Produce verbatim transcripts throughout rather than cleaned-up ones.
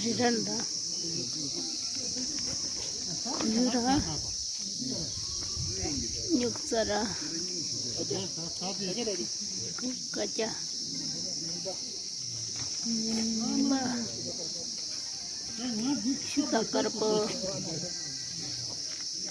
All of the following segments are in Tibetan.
རི་རལ་དང་། ཡུ་ར། སྨྱུག་རྩ་ར། ཀ་ཅ། ཉི་མ། ཤུ་ཏ་དཀར་པོ།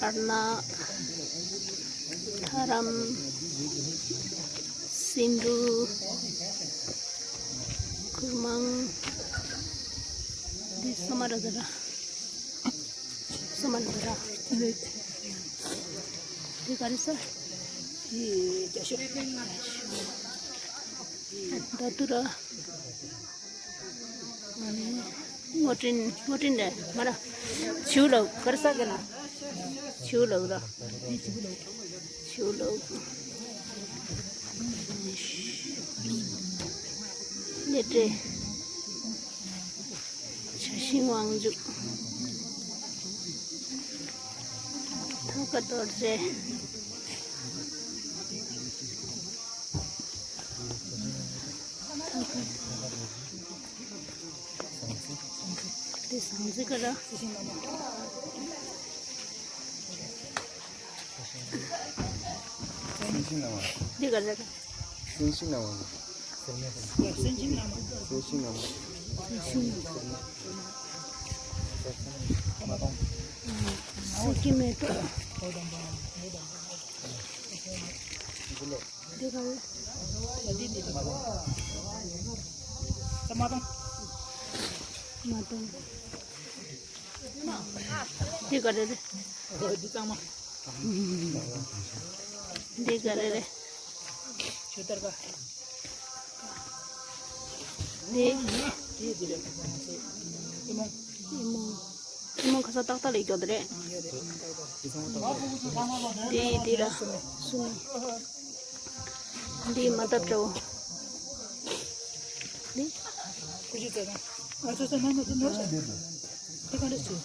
དར་ནག་ཐ་རམ། སིན་དྷུ། གུར་མང་། འདི་ས་མ་ར་ཛ་ར། ས་མ་ར་ཛ་ར། འདི་ག་རེ་ས། འདི་རྒྱ་ཤོག་ད་དུ་ར། སྔོ་ཊིན། སྔོ་ཊིན་རེད་མ་ར། བྱིའུ་ལ་ག་རེ་ཟ་གི་ན། བྱིའུ་ལ་ར། བྱིའུ་ལ། ལེ་ཏྲེ། བྱ་ཤིང་དབང་ཕྱུག་ཐང་ཀ་རྡོ་རྗེ། དེ་ཟངས་རྩི་ཀ་ར། འདི་ཀ་ར། སེང་ཤིང་ནགས་མ། སེང་ཤིང་ནགས་མ། སེང་ཤིང་ནགས་མ། སེང་ཤིང་མེ་ཏོག་འདི་ག་རེ། མ་དང་། འདི་ག་རེ་རེད། འདི་ག་རེ་རེད། འདི། ཨི་མོ། ཨི་མོ་ཁ་ས་ཏག་ཏག་ལས་སྐྱོ་དེ་རེད། དེ་དེ་ར་གསུམ། འདི་མ་ཐབས་བྲོ། འདི། ཁུ་ཆུ་རྩ་དང་། ཨ་ཚོ་ཚོ་མ་མ་ཚོ་ནོར་ཤ། དེ་ག་འདྲ་ཞིག་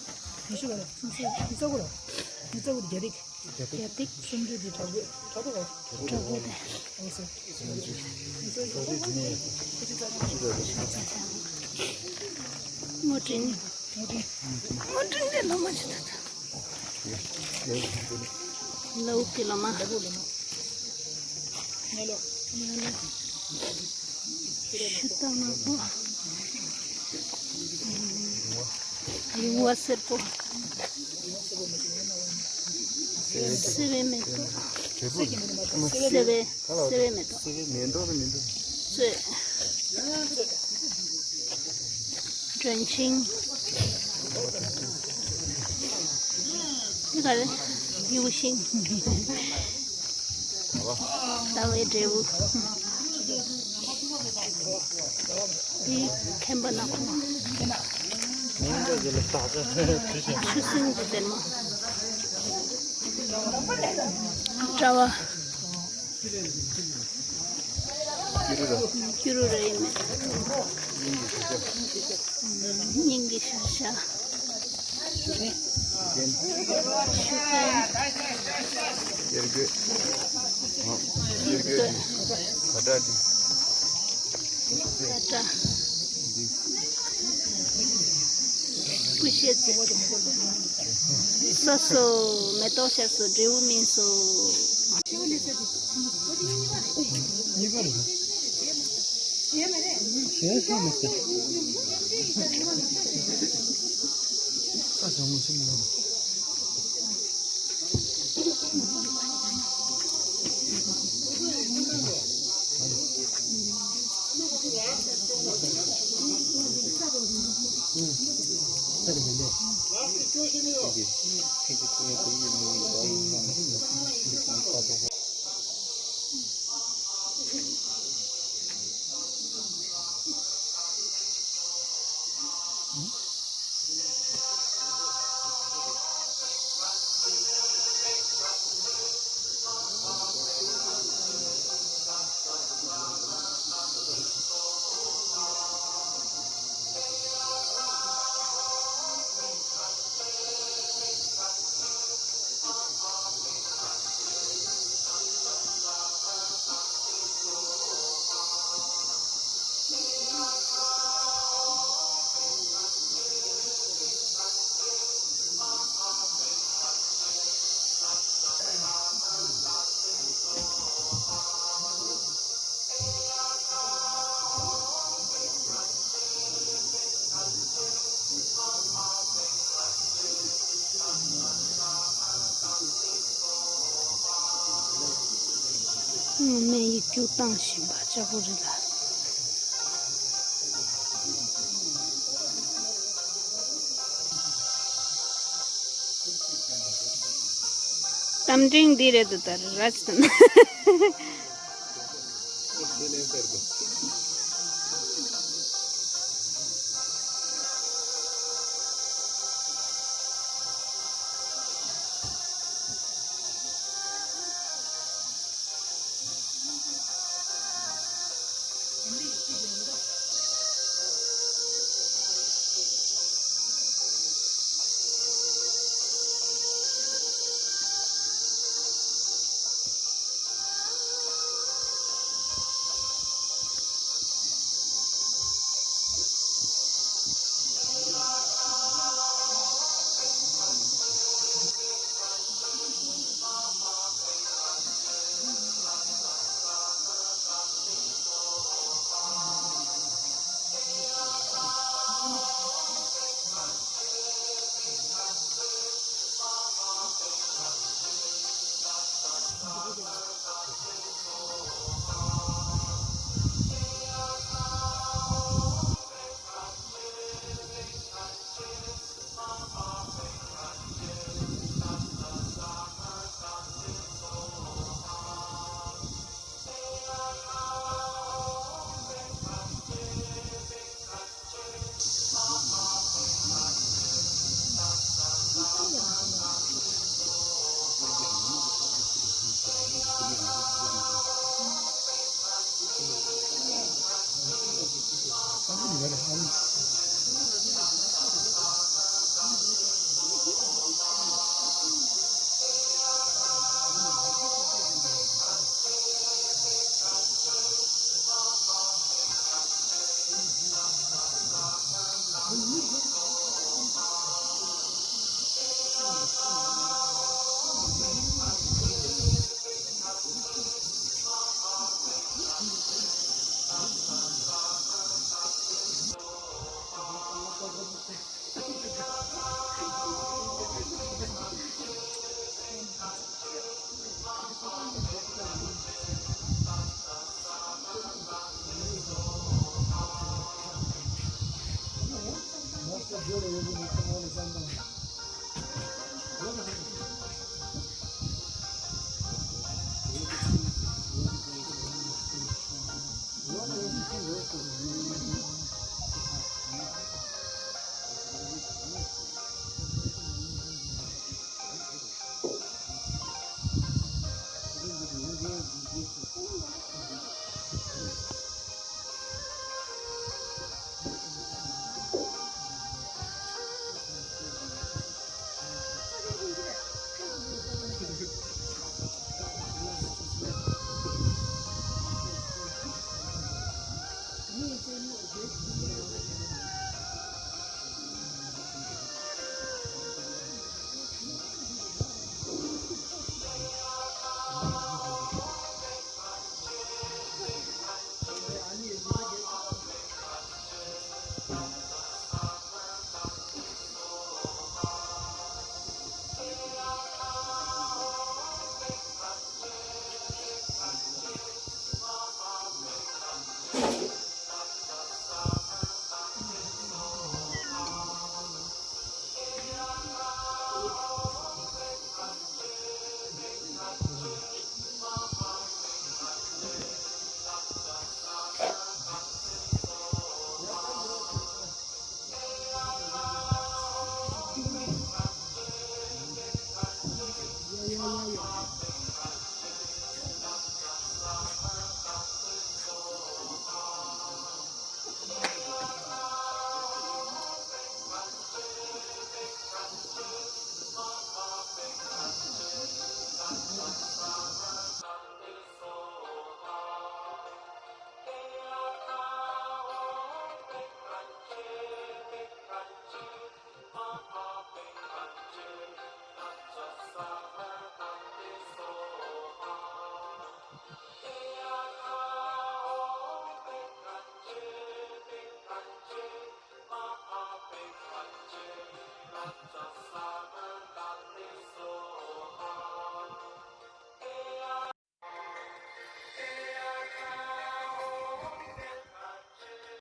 ཉི་ཤུ་བ་ར་སུམ་ཅུ་ཉི་ཤུ་གོ་ར། ཉི་ཤུ་གོ་རྒྱ་རིགས། རྒྱ་རིགས། སུམ་ཅུ་དེ་དྲག་པོ་དྲག་པོ་གོ། དྲག་པོ་དེ། ཨོ་སོ། སྔོ་ཊིན། སྔོ་ཊིན་དེ་ལོ་མ་ཆེ་ད་ད། ལའུ་ཀི་ལོ་མ། ཉལ་ལོ། ཉལ་ལོ། ཤུ་ཏ་དམར་པོ། ལིང་བ་སེར་པོ། སེ་བའི་མེ་ཏོག་སེ་བའི། སེ་བའི་མེ་ཏོག་མེ་ཏོག་རེད། མེ་ཏོག་གཙོད། སྒྲོན་ཤིང་། འདི་ག་རེ། ཡུ་ཤིང་། ཟླ་བའི་འབྲས་བུ། འདི་མཁན་པོ་ནག་པོ། ཆུ་སྲིན་གྱི་སྡེར་མོ། དྲ་བ། སྐྱུ་རུ་ར་ཡིན་མེད། སྙིང་གི་ཤ་ཤ། ཤུགས་ལྡན། དབྱར་དགོད། དབྱར་དགོད། ག་འདྲ་འདི། ཀ་ཏྲ། ཀུ་ཤའི་རྩི། སོ་སོ། མེ་ཏོག་ཤར་སོ། འབྲས་བུ་སྨིན་སོ། སྔོན་མའི་ཡིག་རྒྱུགས་བཏང་བཞིན་པ་ལྕགས་པོ་རི་ལ། རྟ་མགྲིན་འདི་རེད་འདུག་ད་ར་ཅི་དང་།